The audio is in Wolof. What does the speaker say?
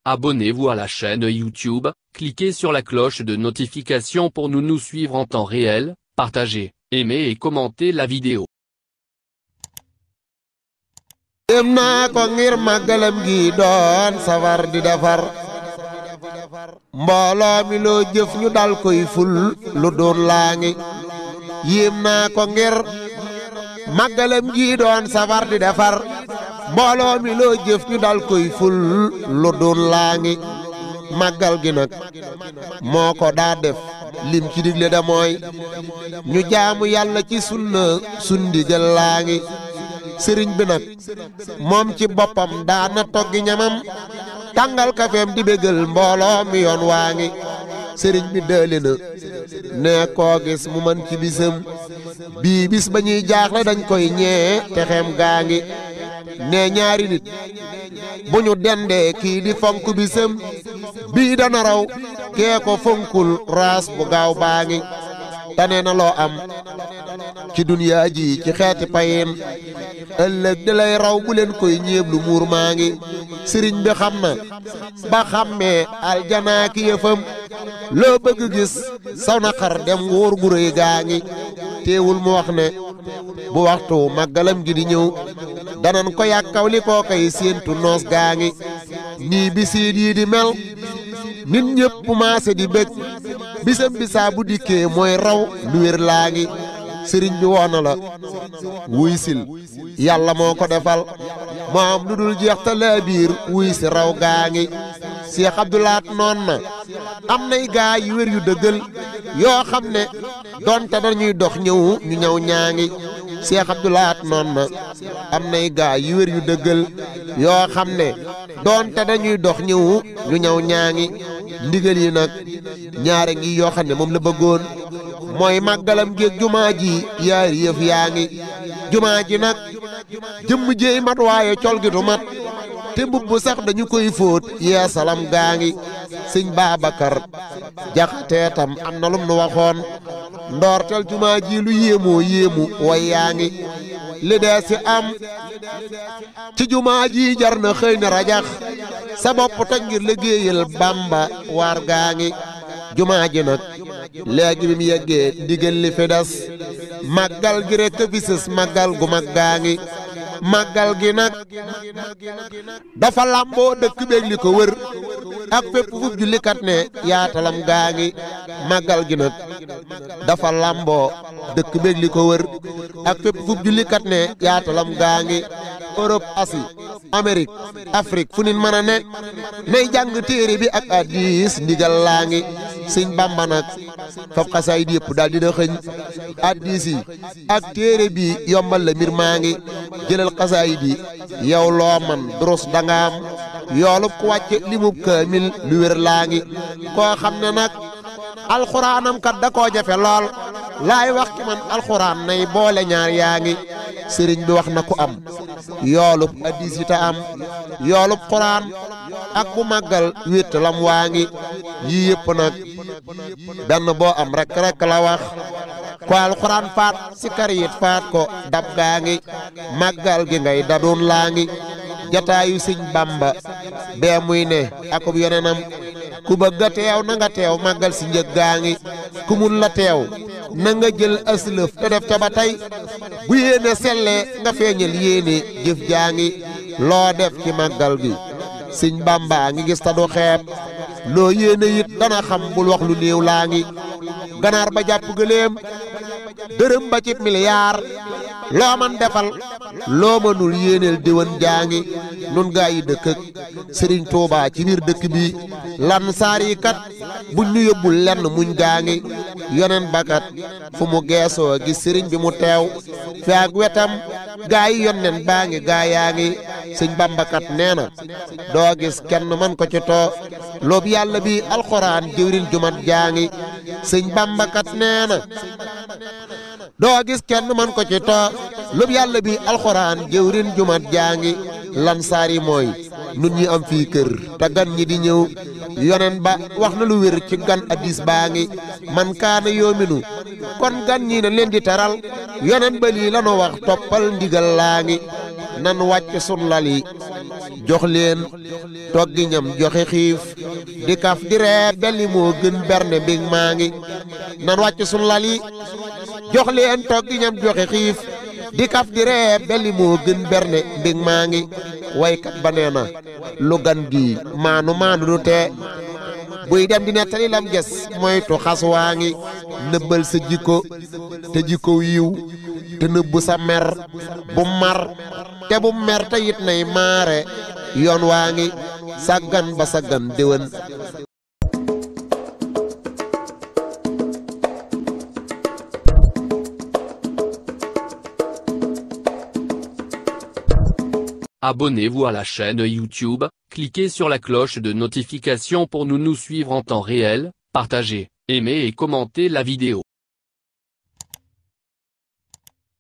Abonnez-vous à la chaîne YouTube, cliquez sur la cloche de notification pour nous suivre en temps réel, partagez, aimez et commentez la vidéo. dem naa ko ngir màggalam gi doon safar di defar mbooloo mi loo jëf ñu dal koy ful lu doon laa ngi yéem naa ko ngir màggalam gi doon safar di defar mbooloo mi loo jëf ñu dal koy ful lu doon laa ngi màggal gi nag moo ko daa def lim ci digle da mooy ñu jaamu yàlla ci sunna sundigal laa ngi sëriñ bi nag moom ci boppam daana toggi ñamam tàngal kafeem di bégal mbooloo mi yoon waa ngi sëriñ bi dëli na ne koo gis mu man ci bisam bii bis ba ñuy jaaxle dañ koy ñee te xem gaa ngi ne ñaari nit bu ñu dendee kii di fonk bisam bii dana raw kee ko fonkul raas bu gaaw baa ngi tane na loo am ci duniyaa ji ci xeeti payin ëllëg di lay raw bu leen koy ñeeblu muur maa ngi sëriñ bi xam na ba xàmmee aljanaa ki yëfam loo bëgg gis saw na xar dem wóor gu rëy gaa ngi teewul mu wax ne bu waxtu màggalam gi di ñëw danan ko yàkkaw li koo koy séentu noos gaa ngi nii bisiit yi di mel nit ñëpp maase di bëgg bisam bisaa bu dikkee mooy raw lu wér laa ngi sëriñ bi woona la wuy sil yàlla moo ko defal moo am lu dul jeex ta laa biir wuy si raw gaa ngi Cheikh Abdoulaat noon na am nay gaa yu wér yu dëggal yoo xam ne doonte dañuy dox ñëw ñu ñëw ñaa ngi Cheikh Abdoulaat noon na am nay gaa yu wér yu dëggal yoo xam ne doonte dañuy dox ñëw ñu ñëw ñaa ngi ndigal yi nag ñaare ngi yoo xam ne moom la bëggoon mooy màggalam géeg jumaa ji yaari yëf yaa ngi jumaa ji nag jëmm jéey mat waaye col gi du mat te mbubb sax dañu koy fóot yeesalam gaa ngi sëñ Babacar Jaxate tam am na lum nu waxoon ndoortel jumaa ji lu yéemoo yéemu way yaa ngi li dee si am ci jumaa ji jar na xëy na rajax sa bopp toj ngir liggéeyal Bamba waar gaa ngi jumaa ji nag léegi bi mu yeggee ndigal li fi des màggal gi rekk fi sës màggal gu mag gaa ngi màggal gi nag dafa làmboo dëkk beeg li ko wër ak fépp fu jullikat ne yaatalam gaa ngi màggal gi nag dafa làmboo dëkk beeg li ko wër ak fépp fu jullikat ne yaatalam gaa ngi Europe Asie Amérique Afrique fu nit mën a ne nay jàng téere bi ak hadiis ndigal laa ngi sëñ Bamba nag fab xasaayid yëpp daal dina xëñ hadiis yi ak téere bi yombal la mbir maa ngi jëlal xasaayid yi yow loo man durus dangaam yoolub ku wàcce limub kaamil lu wér laa ngi koo xam ne nag alxuraanam kat da koo jafe lool laay wax ki man alxuraan nay boole ñaar yaa ngi sëriñ bi wax na ku am yoolub hadiis yi ta am yoolub xuraan ak bu màggal wétt lam waa ngi yii yëpp nag benn boo am rek la wax ko alxuraan faat si kar yit faat ko dab gaa ngi màggal gi ngay dadoon laa ngi jataayu sëñ Bamba bee muy ne akub yeneenam ku bëgg a teew na nga teew màggal si njëg gaa ngi ku mun la teew na nga jël aslëf te def ca ba tey bu yéene sellee nga feeñal yéene jëf jaa ngi loo def ci màggal gi sëñ Bamba ngi gis ta du xeeb loo yéene it dana xam bul wax lu néew laa ngi ganaar ba jàpp gëléem dërëm ba ci miliyaar loo man defal loo mënul yéeneel diwan jaa ngi nun gaa yi dëkk ak sëriñ Touba ci biir dëkk bi lan saar yi kat buñ ñu yóbbul lenn muñ gaa ngi yonen bakat fu mu geesoo gis sëriñ bi mu teew fi ak wetam gaa yi yonen baa ngi gaa yaa ngi sëñ Bambakat nee na doo gis kenn man ko ci too loobu yàlla bi alxuraan jëwrin jumat jaa ngi sëñ Bambakat nee na doo gis kenn man ko ci too loobu yàlla bi alxuraan jëwrin jumat jaa ngi lan saar yi mooy nun ñi am fii kër te gan ñi di ñëw yonen ba wax na lu wér ci gan hadiis baa ngi man kaana yoominu kon gan ñi na leen di teral yonen ba lii lanu wax toppal ndigal laa ngi nan wàcc sun lal yi jox leen toggi ñam joxe xiif di kaf di ree belli moo gën berne mbig maa ngi nan wàcc sun lal yi jox leen toggi ñam joxe xiif di kaf di ree belli moo gën berne mbig maa ngi waykat ba nee na lu gan gi maanu du tee buy dem di nettali lam ges moytu xas waa ngi nëbbal sa jikko te jikko yiw te nëbbu sa mer bu mar te bu mer te it nay maare yoon waa ngi saggan ba saggan déwén. Abonnez-vous à la chaîne YouTube, cliquez sur la cloche de notification pour nous suivre en temps réel, partagez, aimez et commentez la vidéo.